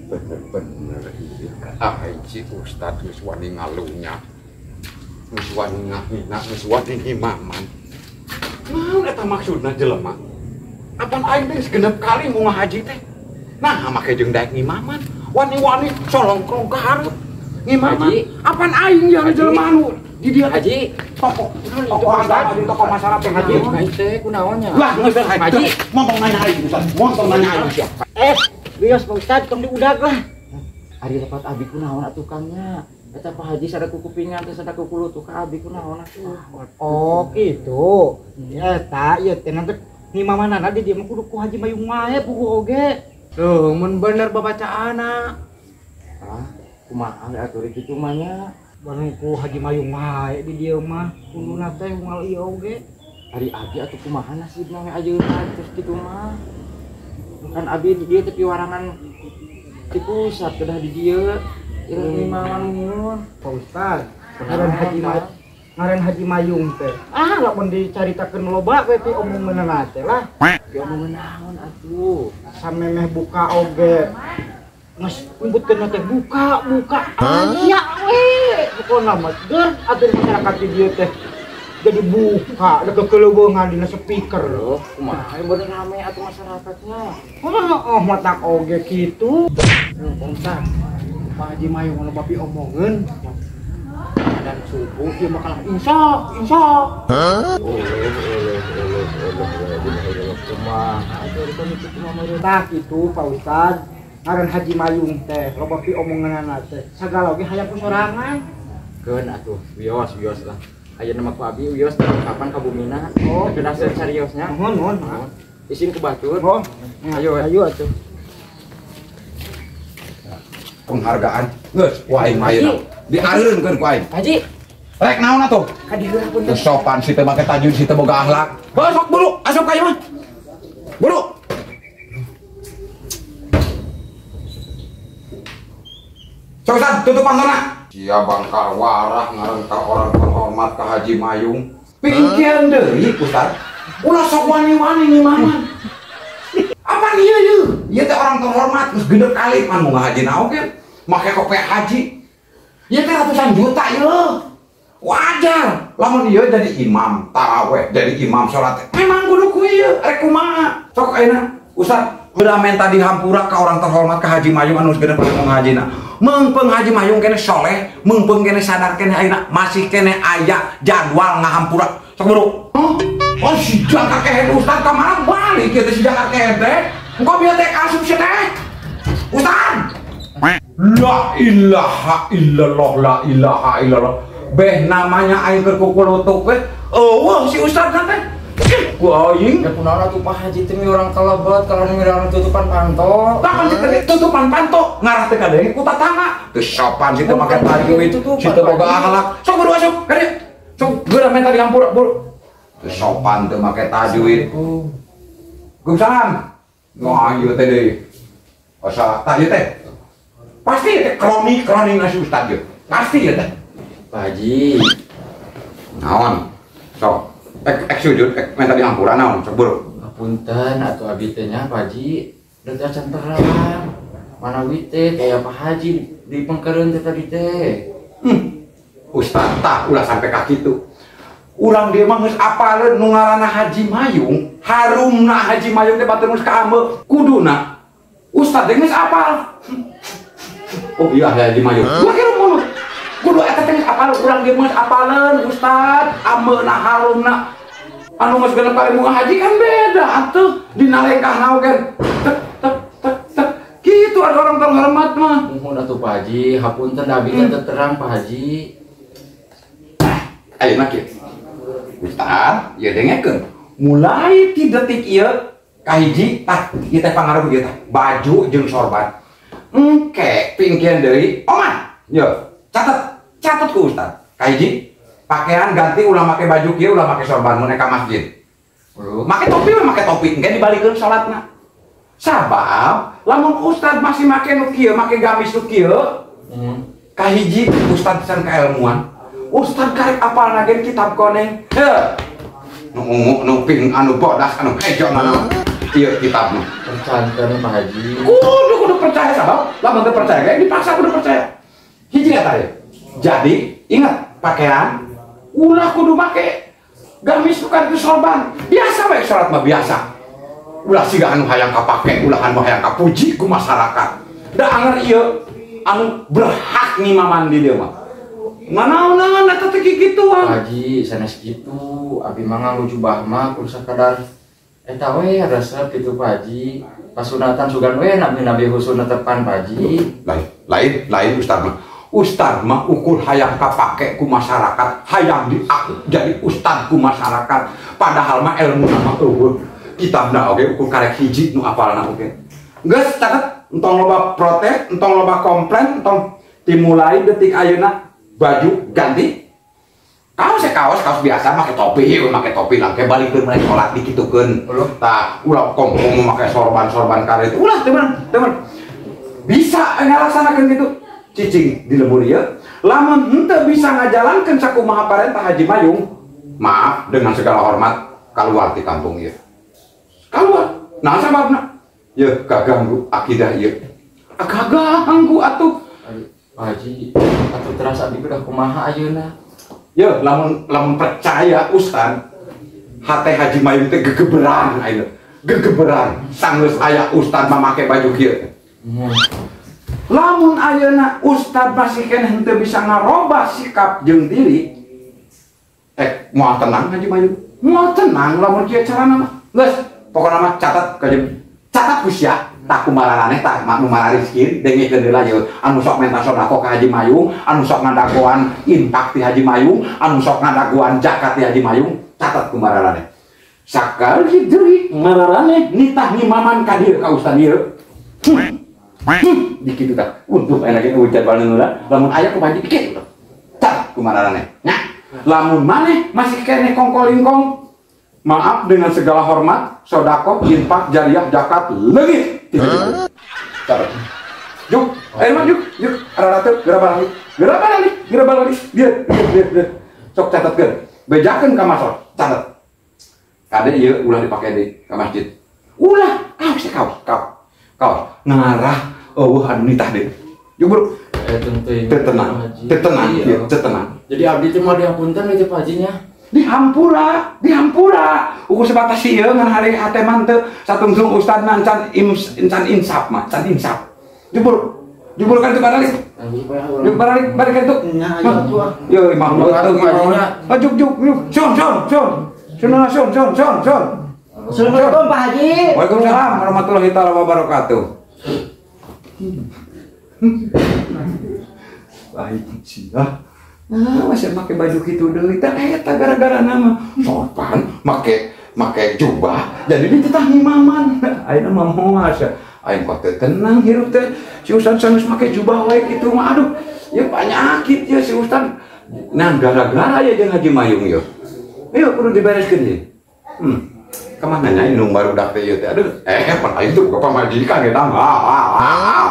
Bener-bener ieu aing si ustad geus wani ngalunya. Geus wani ngahina, geus wani ngimaman. Naon eta maksudna jelema? Apan aing teh geus genep kali mau ngahaji teh. Nah, make jeung daek ngimaman. Wani-wani solongkrong ka hareup. Ngimaman. Apan aing ya jelema anu di dieu Haji, tokoh tokoh agama di tokoh masyarakat haji. Haji teh kunaon nya? Lah geus haji. Montong nanya aing ustad, montong nanya aing sia. Wios Pak Ustad tong diudag lah. Ari lepat abi kunaon atuh Kang nya? Eta Pak Haji sada kukupingan teh sada kukulutuh ka abi kunaon atuh. Oh kitu. Eta ieu teh nanti ngimamanana di dieu mah kudu ku Haji Mayung wae puguh oge. Tuh, mun bener babacaana. Ah, kumaha atuh kitu mah nya? Bareng ku Haji Mayung wae di dieu mah kuduna teh unggal ieu oge. Ari abi atuh kumaha nasibna we ayeuna terus kitu mah. Kan abi di dieu teh piwarangan di pusat kedah di dieu ieu ngimaman mun. Pak Ustad, ngaran Haji Mayung teh. Ah, lamun dicaritakeun loba we pi omongeunana teh lah. Pi omongeun naon atuh? Samemeh buka oge. Geus nyebutkeun teh buka, buka. Aya we. Pokona mah ger atuh masyarakat di dieu teh. Jadi buka da kekeleuweungan dina speaker. Loh, kumaha bener rame atuh masyarakatnya. Oh, matak oge kitu. Pak Ustad, Pak Haji Mayung loba pi omongeun. Dan subuh ieu mah kalah insya, insya. Kumaha atuh ari kitu mah meureun. Tah kitu Pak Ustad, ngaran Haji Mayung teh loba pi omongeunana teh. Sagala oge hayang ku sorangan. Keun atuh, wios wios lah. Ayeuna mah ku abi wios kapan ka bumina. Oh, tapi dasar seriusnya. Nuhun, nuhun. Isin ku batur. Oh, ayo ayo atuh. Penghargaan geus ku aing mah ayeuna. Diareureunkeun ku aing. Haji. Rek naon atuh? Ka dieu punten. Sopan si teh make tajwid si teh boga akhlak. Heuh sok buru, asup ka ieu mah. Buru. Sok Ustad, tutup pantona. Sia bangkar warah ngaran ka orang terhormat ka Haji Mayung. Pingkian deui Ustad. Ulah sok wani-wani ngimaman. Apa ieu ieu? Ieu teh orang terhormat geus genep kali pan mau ngahajina oge. Make kope haji. Ieu teh ratusan juta ieu. Wajar lamun ieu jadi imam taraweh, jadi imam salat. Memang kudu ku ieu, rek kumaha. Sok ayeuna Ustad udah menta dihampura ka orang terhormat ka Haji Mayung anu geus genep kali mau ngahajina. Meungpeung Haji Mayung kene soleh, meungpeung kene sadar kene ayeuna masih kene aya jadwal ngahampura. Sok buru. Oh si jangka kehed Ustad ka mana balik ieu teh si jangka kehed teh. Engko bieu teh asup sia teh. Ustad. La ilaha illallah, la ilaha illallah. Beh namanya aing keur kukulutuk we. Eueuh si Ustad teh. Ku aing ya kunaon atuh Pak Haji teh mi urang kalebet kalau mi urang tutupan panto. Tah kan tutupan panto ngarah teh kadenge ku tatangga. Teu sopan si teh make tajwid, si teh boga akhlak. Sok buru asup ka dieu. Sok geura menta dihampura buru. Teu sopan teu make tajwid. Waalaikumsalam. Wah ieu teh deui. Asa tah ieu teh. Pasti teh kroni-kroni si Ustad ieu. Pasti ieu teh. Pak Haji. Naon? Sok ek sujud, ek minta dihampura naon, sok buru. Punten atuh abi teh nya Pak Haji, da acan terang. Manawi teh kaya Pak Haji di pengkereun teh tadi teh. Ustad tah ulah sampai ka kitu. Urang dieu mah geus apaleun nu ngaranna Haji Mayung, harumna Haji Mayung teh batur geus kaambe. Kuduna Ustad teh geus apal. Oh iya Haji Mayung. Gua kira mulut. Kudu eta teh geus apal, urang dieu mah geus apaleun Ustad, ambeuna harumna. Anu geus genep kali munga haji kan beda atuh dina lengkahna oge. Tek tek tek tek. Kitu ada orang terhormat mah. Muhun atuh Pak Haji, hapunten abi teh terang Pak Haji. Ayeuna kieu. Ustad, ieu dengekeun. Mulai ti detik ieu kahiji tah ieu teh pangaruh ieu tah baju jeung sorban. Engke pingkian deui oman. Yo, catet, catet ku Ustad. Kahiji pakaian ganti ulah make baju kieu ulah make sorban mun ka masjid. Make topi we make topi engke dibalikeun salatna. Sabab lamun Ustad masih make nu kieu, make gamis nu kieu, kahiji Ustad can kaelmuan. Ustad karek apalna ge kitab koneng. Heuh. Nu ungu, nu pink, anu bodas, anu hejo mana. Ieu kitabna. Percanten Pak Haji. Kudu Kudu percaya sabab lamun teu percaya ge dipaksa kudu percaya. Hiji eta ya. Jadi ingat pakaian ulah kudu make gamis bukan itu sorban. Biasa we salat mah biasa. Ulah siga anu hayang kapake, ulah anu hayang kapuji ku masyarakat. Da anger ieu anu berhak ngimaman di dieu mah. Nanaonan eta teh kikituan. Haji sanes kitu, abi mah nganggo jubah mah kudu sakadar eta we resep kitu Pak Haji. Pasunatan sugan we nabi-nabi husun netepan Pak Haji. Lain ustad mah. Ustad mah ukur hayang kapake ku masyarakat, hayang diaku jadi ustad ku masyarakat. Padahal mah ilmu mah eueuh. Kitabna oge ukur karek hiji nu apalna oge. Geus catet entong loba protes, entong loba komplain, entong dimulai detik ayeuna baju ganti. Kaos ya kaos biasa make topi langke balikeun mereka sholat dikitukeun. Tah ulah komo make sorban-sorban kare itu. Ulah teman. Bisa ngalaksanakeun kitu. Cicing di lembur ieu. Lamun henteu bisa ngajalankeun sakumaha parentah Haji Mayung, maaf dengan segala hormat keluar ti kampung ieu. Keluar. Nah sababna? Yeuh kaganggu akidah ieu. Kaganggu atuh. Pak Haji, atuh terasa abdi udah kumaha ayeuna. Yeuh lamun percaya ustad, hate Haji Mayung teh gegeberan ayeuna. Gegeberan sanggeus aya ustad mah make baju kieu. Lamun ayeuna ustad masih keneh henteu bisa ngarobah sikap jeung diri, moal tenang Haji Mayung. Moal tenang lamun kieu carana mah. Geus, pokona mah catat ka catat ku sia. Tak kumaraneh tak nu marariskin dengekeun heula ieu anu sok menta sedekah ka Haji Mayung, anu sok ngadagoan infak ti Haji Mayung, anu sok ngadagoan zakat ti Haji Mayung, catat kumararaneh. Sakali deui mararaneh nitah ngimaman ka dieu ka ustad ieu. Dikitu tah. Untung aya ge hujan baleungeula, lamun aya ku haji kitu. Catat kumararaneh. Nya, lamun maneh masih keneh kongkolingkong, maaf dengan segala hormat, sedekah, infak, jariah, zakat leungit. Juk, ayo mah juk, araratu, gerabah lagi, dia. Sok catatkeun, bejakeun ka masor, catat. Kade ieu ulah dipake di ka masjid. Ulah, kaos, ngarah eueuh anu nitah deui. Juk bro, tenang, tenang. Jadi abdi teh moal dihapunten we teh Pak Haji nya. Dihampura ukur sebatas ieu ngan hari hate mah teu satungtung ustad mah encan insaf mah can insaf jubur kan itu baralik juk baralik balik ka itu nya ayo yo imam juk son Assalamualaikum Pak Haji. Waalaikumsalam warahmatullahi taala wabarakatuh. Baik sih. Nah, masih make baju kitu deui teh eta gara-gara nama sorban make jubah jadi dititah ngimaman. Ayeuna mah moal sia. Aing kok teu tenang hirup teh. Si ustad sanes make jubah wae kitu mah aduh. Ya panyakit ya si ustad. Nah, gara-gara ya jeung Haji Mayung ieu. Ayo kudu dibereskeun ieu. Kemana nya indung barudak teh ieu teh aduh. Pan aing teh boga pamajikan eta mah.